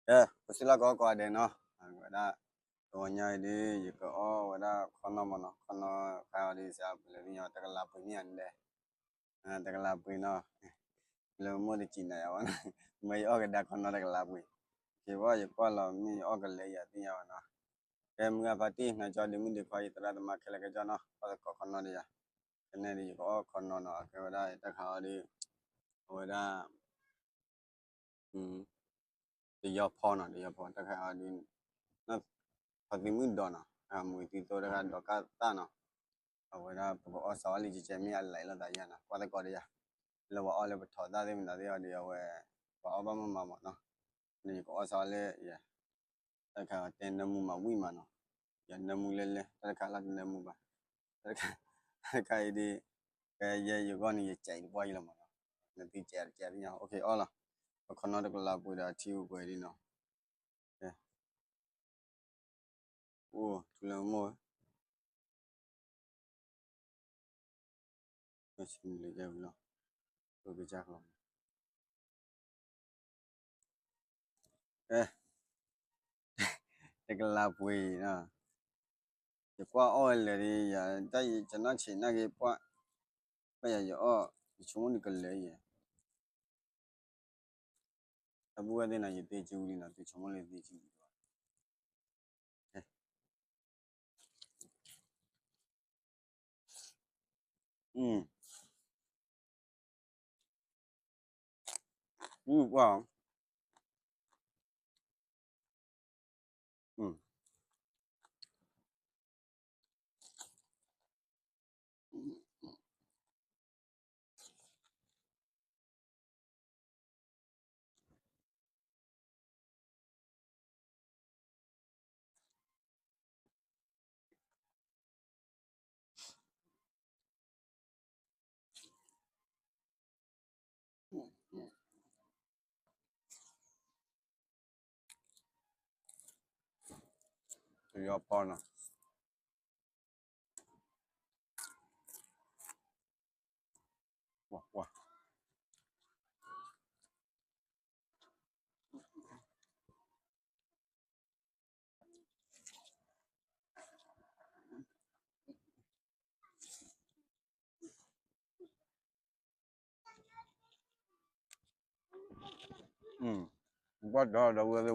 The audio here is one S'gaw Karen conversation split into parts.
ကဲ, ပစံးလီၢ်ကီးကိးဂၤဒဲးနီၤ, ဝဲဒၣ် တဂီၤညါအံၤဒ် ယကအီၣ်ဝဲဒၣ်ခီနီမ့ၢ်နီၤ, ခီနီခါအီၤဒ်စးပူၤလဲၣ်သ့ၣ်ညါ တကလးပှ့ၤန့ၢ်ယၤန့ၣ်လဲၣ်, တကလးပှ့ၤနီၤ, လၢမိၢ်တစံးနၤယၤဘၣ်နီၤ, မ့ၢ်ယအီၣ်ကဒါခီနီတကလးပှ့ၤ, က့ၤဘၣ်ယကွၢ်လီၤ မ့ၢ်ယအီၣ်ကလဲၤယၤသ့ၣ်ညါဘၣ်နီၤ, ကဲမုၢ်ဂၢ်ဖါတံၢ် နကၠီဒုးမုၢ်ဒုးခွါ ယသရၣ်သမါခဲလၢာ်ကဲကၠီနီၤ, ကွၢ်သကိးခီနီဒီးယၤ, ကနဲဒ်ယကအီၣ်ခီနီနီၤ, အကဲဝဲဒၣ်တၢ်ခါအီၤဒ် အဝဲဒၣ် တယီဖီနီၤ, တယီဖီတၢ်ခါအီၤဒ် ဖီသံမုၢ်ဒီးနီၤ, မူၤသံသိတၢ်ခါဒီးကၢ်သၣ်နီၤ, အဝဲဒၣ်ပကအီၣ်စးအီၣ်လံကဲကဲမ့ၢ်အလဲၤလိာ်သးယၤနီၤ, ကွၢ်သကိးဒီးယၤ, လၢပှၤအီၣ်လၢပထီၣ်သၣ်သ့ၣ်မနုၤသ့ၣ်အီၤဒီး အဝဲ ပှၤအီၣ်ဘၣ်မးမးမးနီၤ, န့ၣ်ယကအီၣ်စးအီၣ်လၢယၤ တၢ်ခါတဲနၢမူမၤဝံၣ်မးနီၤ, ယနၢမူလဲၣ်လဲၣ် တၢ်တခါလၢတနၢမူဘၣ်, တၢ်တခါအံၤဒ် ကဲယဲယဂီၢ်န့ၣ် ယစဲးတပှၢ်ယလီၤမးနီၤ, နသုစဲးတစဲးသ့ၣ်ညါ, အိၣ်ခ့အီၣ်လီၤ, ပခီနီတကလးပှ့ၤဒီးထံအူပှဲၤဒ်နီၤ, အိၣ်ထူလၢမိၢ်ဝဲ လီၤ, ပကစၢ်ကျီ တကလးပှ့ၤအံၤနီၤ, ယကွၢ်အီၣ်ဝဲလၢာ်ဒီး ယတၢ်ယကနီၣ်ဆံးနာ်က့ၤပှၢ်, ဘၣ်ယၤယအီၣ် ယဆိကမိၣ်န့ၣ်ကလၢာ်ယဲ, တၢ်ဘူၣ်ဝဲသ့ၣ်နီၤ ယသ့ကၠူလံနီၤ, သုဆိကမိၣ်လၢယသ့ကၠူလံ, အူပှၢ် ယီၤပီနီၤ, ဝါဝါ ဘၣ်ဒီးဒီးဝဲသ့ၣ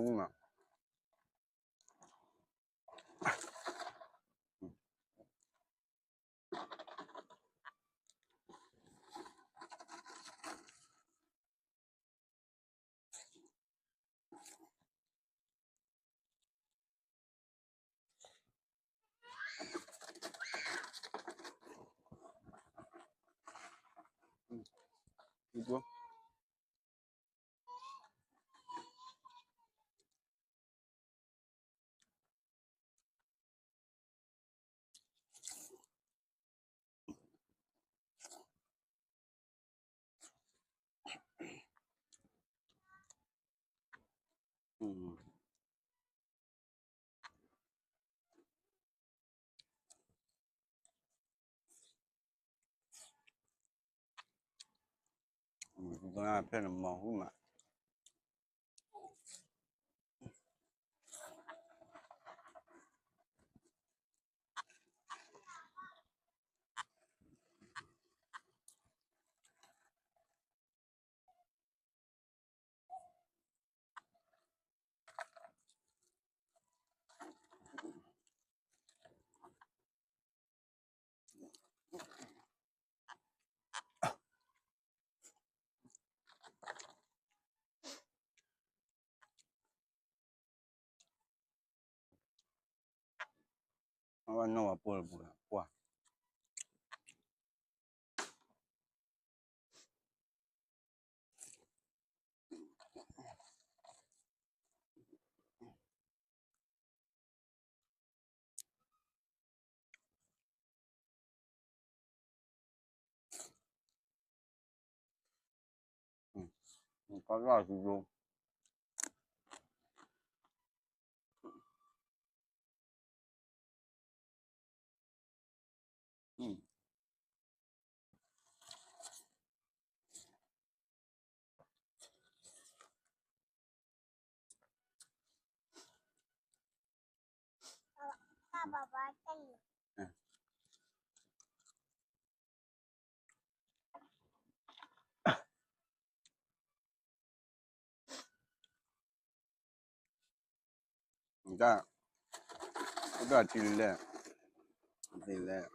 ်ဝံၣ်မး, ဖဲနမၤဟူမး အဝဲနီၢ်ဝဲပိၢ်လၢပူၤလၢပှၢ် ကီၢ်လီၢ်စုဒိ အ တၢ်, အိၣ်ဒၣ်ထံလၢလဲၣ်, သ့လဲၣ်.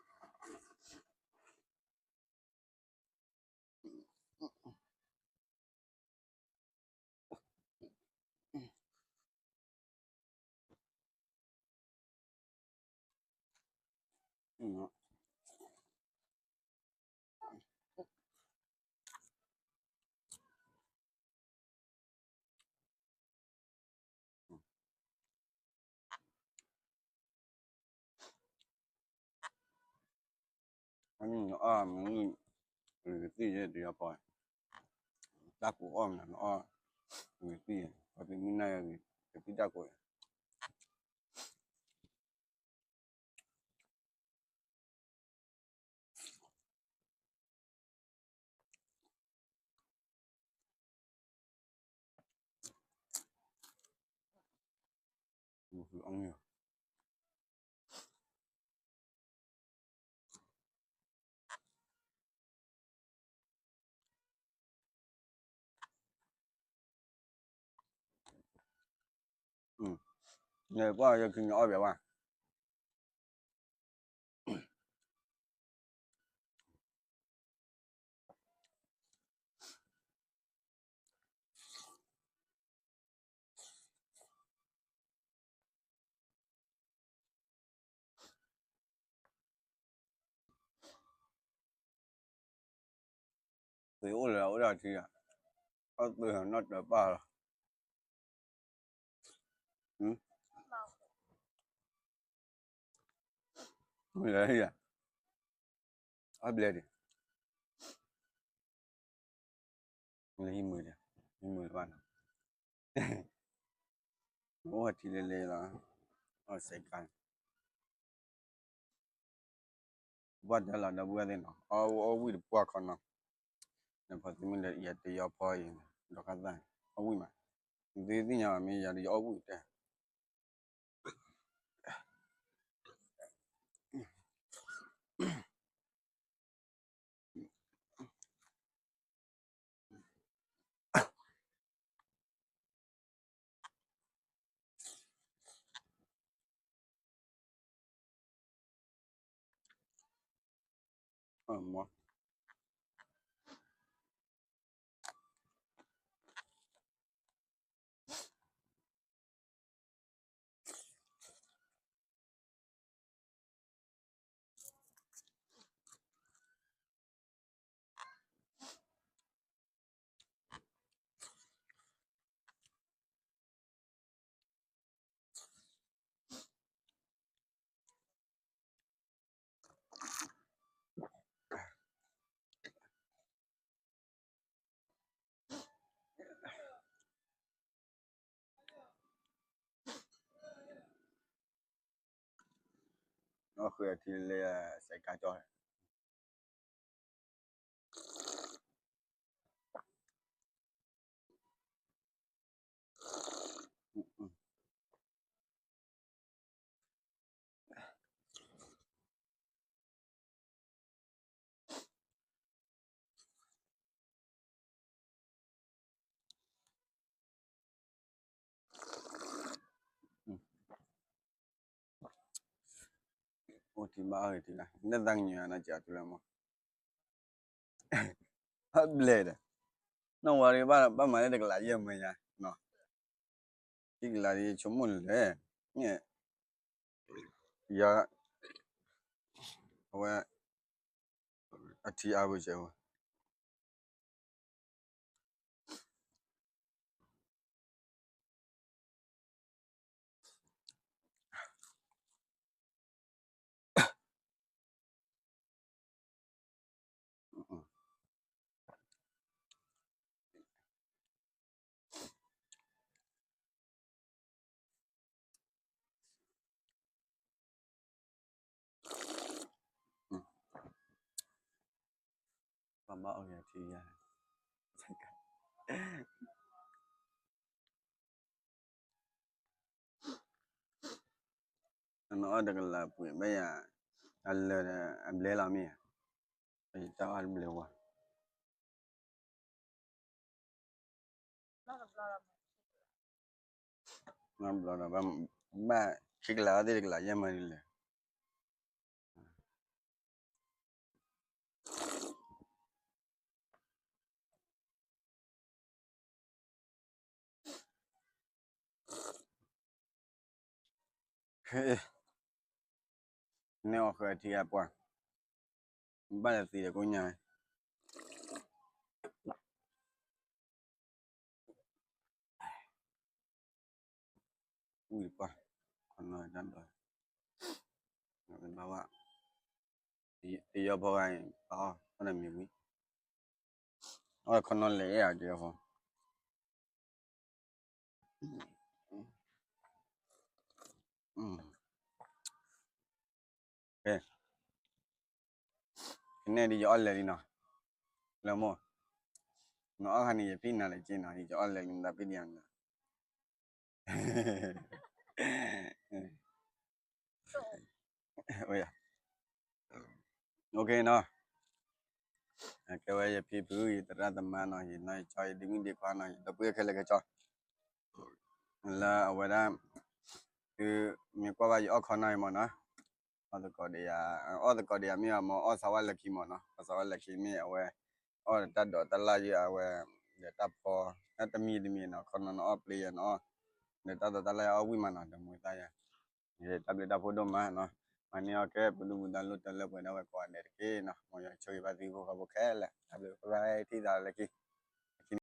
အီၣ်မ့ၢ် ဂ့ၤကသံၣ်ယဲ တယီၤပီၤ, တၢ်ကူအီၣ်မး နအီၣ်ဂ့ၤကသံၣ်, ပှၤသုမုၢ်နၤယၤဂ့ၤကသံၣ်တၢ်ကူအီၣ်. န့ၣ်ပှၢ်ယခံန့ၣ်အီၣ်ဘၣ်ဝဲ, သုအိၣ်လၢအအိၣ်ဒၣ်ထံဧါ, အီၣ်သုနီၢ်တပၢ်လီၤ. မ့ၢ်လၢဟံၣ်ဧါ, အီၣ်ဘျဲၣ်ဒံး, လၢဟံၣ်မုာ်ဒံး, ဟံၣ်မုာ်လၢၤဘၣ်နီၤ, အိၣ်ထံလၢလဲၣ်လီၤ, အီၣ်စဲးကါ ဘၣ်တၢ်လီၤဒီပုၢ်ဝဲၢ်သ့ၣ်နီၤ, အီၣ်ဝံၣ်တပှၢ်ခီနီၤ, နဖီသံမ့ၢ်ဒီးယတယီဖီအံၤ, ဒီးခါသၣ်, အီၣ်ဝံၣ်မး, နသုသ့ၣ်ညါဘၣ်မ့ၢ်ယၤဒီးယအီၣ်ဝံၣ်တဲ အီၣ်ဃုာ်အထံလၢစဲးကါကၠီ အိၣ်ထံဘၣ်အီၣ်ဂ့ၤထံလၢ နသးကညီၤနကတုၤလၢမး ဘျဲၣ်ဒီး နီၢ်ဝါဒံးဘၣ်မၤလၢတကလးယဲၢ်မၢညါ ခံကလးဒ်ယဆိကမိၣ်လၢ ယၤ အဝဲ အထံအါဝဲစဲးဝဲ ပမၤအီၣ်ဂ့ၤထံယၤ နအီၣ်တကလးပှ့ၤဘၣ်ယၤ, အလၢာ်ဒီးအဘျဲလီၤမ့ၢ်ဧါ, ယတၢ်အီၣ်တဘျဲဝဲ, ဘျီဒီး ဘၣ်ခံကလးအီၣ်သ့ၣ်တကလးယဲၢ်မၢဒ်လဲၣ်. န့ၣ်အီၣ်ဃၢၤထံအပှၤ, ဘၣ်လၢသံဒီးကိးညါ ဝံၣ်တပှၢ်, ခီနီတၢ်ဒိး, ဘၣ်ဝဲ, တယီဖီဂၤအံၤ ပအီၣ် အီၣ်တၢ်မံၤဝံၤ, အီၣ်ခီနီလဲၤအဲၣ်အီၤတယီဖီ. ကနဲၣ်ဒ်ယအီၣ်လဲၤလံနီၤ, လၢမိၢ်, နအီၣ်ခါန့ၣ် ယဖံးနၤလၢက့နီၤ, ယအီၣ်လဲၤလံနသးဖံးဒံးယၤန့ၣ်, ဝဲယၤ, နီၤ, ကဲဝဲယဖံဖု ယသရၣ်သမါနီၤ, ယနီၢ်ယကၠီ ယဒ့မုၣ်ဒ့ခွါနီၤ, ယဒီပုၢ်ဝဲၢ်ခဲလၢာ်ခဲဆ့ လၢအဝဲဒၣ်, သုမ့ၢ်ကွၢ်ဘၣ်ယအီၣ်ခီနီၢ်အံၤမ့ၢ်နီၤ, အီၣ်သကိးဒီးယၤ, အီၣ်သကိးဒီးယၤမ့ၢ်အမ့ၢ်အီၣ်သးဝါလၢခံမ့ၢ်နီၤ, အီၣ်သးဝါလၢခံမ့ၢ်အဝဲ, အီၣ်ဒီးတၢ်ဒိးတၢ်လၢ်ယုၢ်အဝဲ, ဒီးတၢ်ဖီ, တၢ်တမံၤတမံၤနီၤ, ခီနီၤနအီၣ်ပျ့ၤယၤနအီၣ်, ဒီးတၢ်ဒိးတၢ်လၢ်ယုၢ်အီၣ်ဝံၣ်မးနီၤ, ဒီးမိၢ်သးယၤ, တၢ်ဘျုးတၢ်ဖှိၣ်ဒိၣ်မးနီၤ, မၤန့ၢ်အီၣ်ကဲ ပဒုၣ်ပဒါလိၣ်တၢ်လၢပှဲၤဒၣ်ဝဲကိးဂၤဒဲးတက့ၢ်နီၤ, မ်ယွၤဆိၣ်ဂ့ၤဘၣ်သုဟံၣ်ဖိဃီဖိခဲလၢာ်, တၢ်ဘျုး bye bye ထံၣ်သးလၢခံ